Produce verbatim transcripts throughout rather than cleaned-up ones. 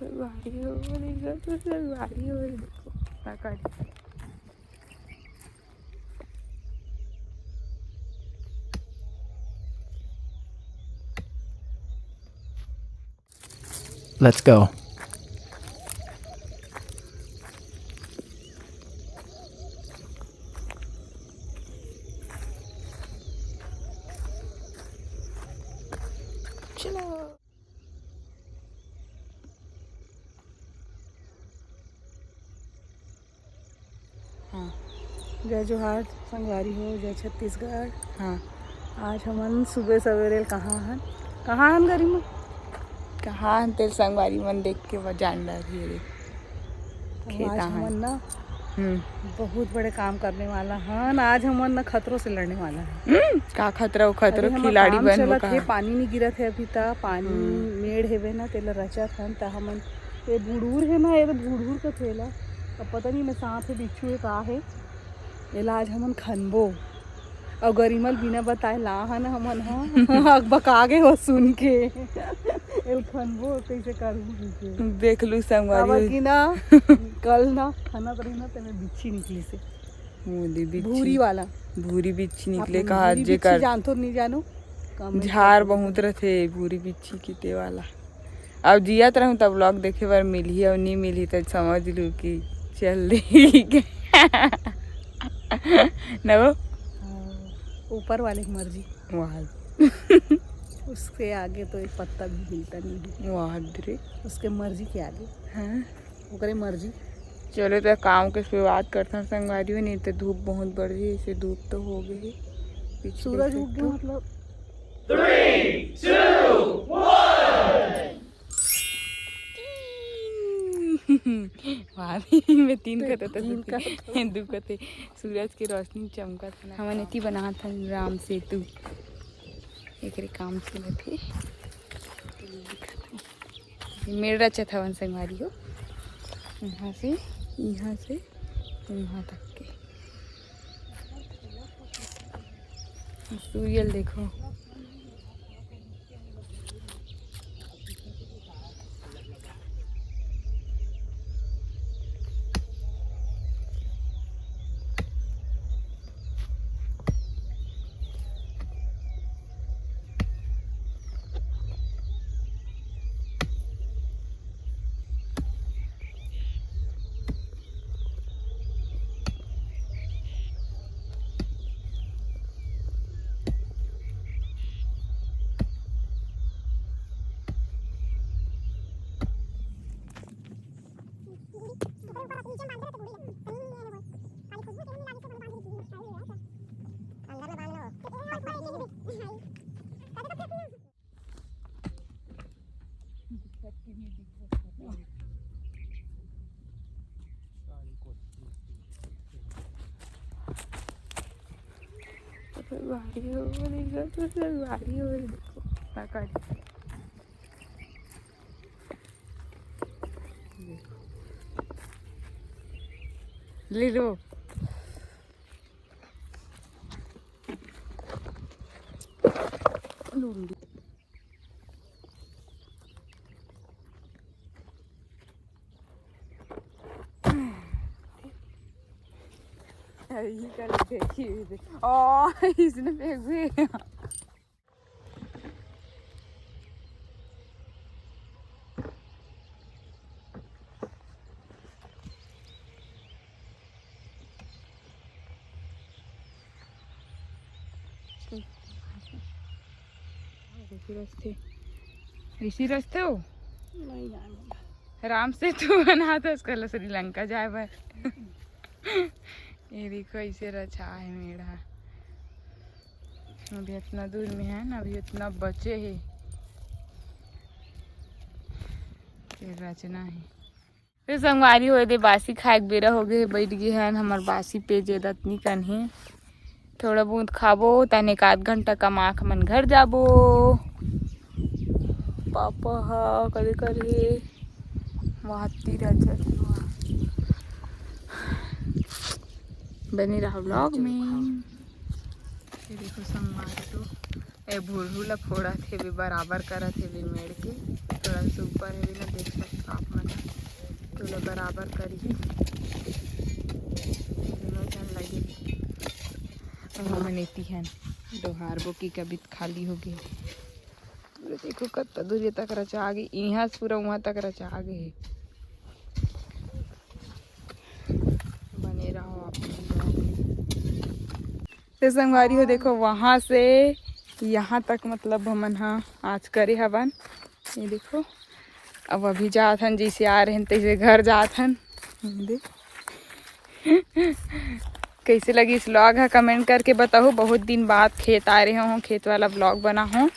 संगवारी हो, देखो तो संगवारी हो, देखो, का करी। Let's go. चलो। हाँ। जय जोहार संगवारी हो, जय छत्तीसगढ़। हाँ। आज हमन सुबह सवेरे कहाँ हन, कहाँ हन गरीमा? कहाँ हन तेल संगवारी मन देख के वो जान डारी रे। तो खेत आज आहन। हमन ना हम्म। बहुत बड़े काम करने वाला हन। आज हमन ना खतरों से लड़ने वाला हन। हम्म, का खतरा, वो खतरो अरे, हमर खिलाड़ी काम बनबो चलत का? हे, पानी नहीं गिरत हे अभी तक, पानी हम्म। मेड़ हेवे ना, तेला रचत हन, त हमन, ये भुड़ूर हे ना, ये तो भुड़ूर का थेला, अब पता नहीं मैं सांप हे, बिच्छू हे, का हे, एला आज हमन खनबो। अउ गरिमल बिना बताए ला हन हमन ह, अकबका गे हो सुन के। एल खनबो, कैसे करबो के। देख लू संगवारी काबर हो। कि ना, कल ना, खाना तो रही ना, तेमे बिच्छी निकली से। मोदी बिच्छी। भूरी वाला। भूरी बिच्छी आप निकले मन कहा, भूरी जेकर बिच्छी जानथो नहीं जानो? Comment झार करके बहुत बताओ। रथे भूरी बिच्छी किते वाला। अब जियत रहूं तब vlog देखे बर मिलही, अउ नहीं मिलही त समझ लू कि चल देही। न वो? हाँ, ऊपर वाले की मर्जी। वाह। उसके आगे तो एक पत्ता भी हिलता नहीं है। वाह रे। उसके मर्जी के आगे। हाँ। ओकरे मर्जी। चलो, तो काम के शुरुआत करथन संगवारी हो, नहीं तो धूप बहुत बढ़ रही है, इसे धूप तो हो गई है। पिछले सूरज से उग गया तो। मतलब। Three, two, one। वाह, मैं तीन तीन कते तो तीन दुखी। कते। दुखते सूरज के रोशनी चमकत है ना। हमन एती बनात हन राम सेतु, एकरे काम चलत हे। मेड़ रचत हवन संगवारी हो, यहाँ से, यहाँ से वहाँ तक के। सूर्यल देखो। भारी हो, देखो तो सब भारी हो, देखो, पकड़। ले लो। लूंगी। अभी कल देखी हुई थी। ओ, इसने फेंक भी। ऐसी रस्ते, ऐसी रस्ते हो? नहीं जाने। राम सेतु बनात हस कल श्रीलंका जाए बर। ये देखो, ऐसे रचा है मेढ़ा। अभी इतना दूर में है ना, अभी इतना बचे है। फिर रचना है। तो संगवारी हो दे, बासी खाए के बेरा हो गए, बैठ गए हैं हमार बासी पे जे दतनी कन है। थोड़ा बहुत खाबो, तने एक आध घंटा कमा के मन घर जाबो। पापा हा कदे कर हे, वहाँ तीर आ जाए। बने रहा vlog में। ये देखो संगवारी तो ए भुरहू ला फोड़त हेबे, बराबर करत हेबे मेड़ के। थोड़ा से ऊपर हेबे ना, देख सकत आप मन ओला बराबर करही। दोनों झन लगे हे। हमन एती हन डोहारबो कि कबित खाली होगे। पूरा देखो कत्ता दूरिया तक रचा गे, इहाँ से पूरा उहाँ तक रचा गे हे। बने रहो आप लोग vlog में। तो संगवारी हो, देखो वहाँ से यहाँ तक मतलब हमन हा आज करे हवन। ये देखो, अब अभी जात हन, जैसे आ रहे हैं तैसे घर जात हन। ये देख। कैसे लगिस vlog हा, comment करके बताहू। बहुत दिन बाद खेत आ रहे हो, खेत वाला vlog बना हो।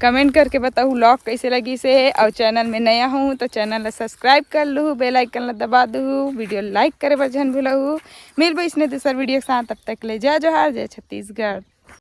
Comment करके बताहू vlog कैसे लगिस हे, और channel में नया हो तो channel ला subscribe कर लू, bell icon ला दबा दू, video like करे बर झन भूलहू। मिलबो इसने दूसर video के साथ, तब तक ले जय जोहार, जय छत्तीसगढ़।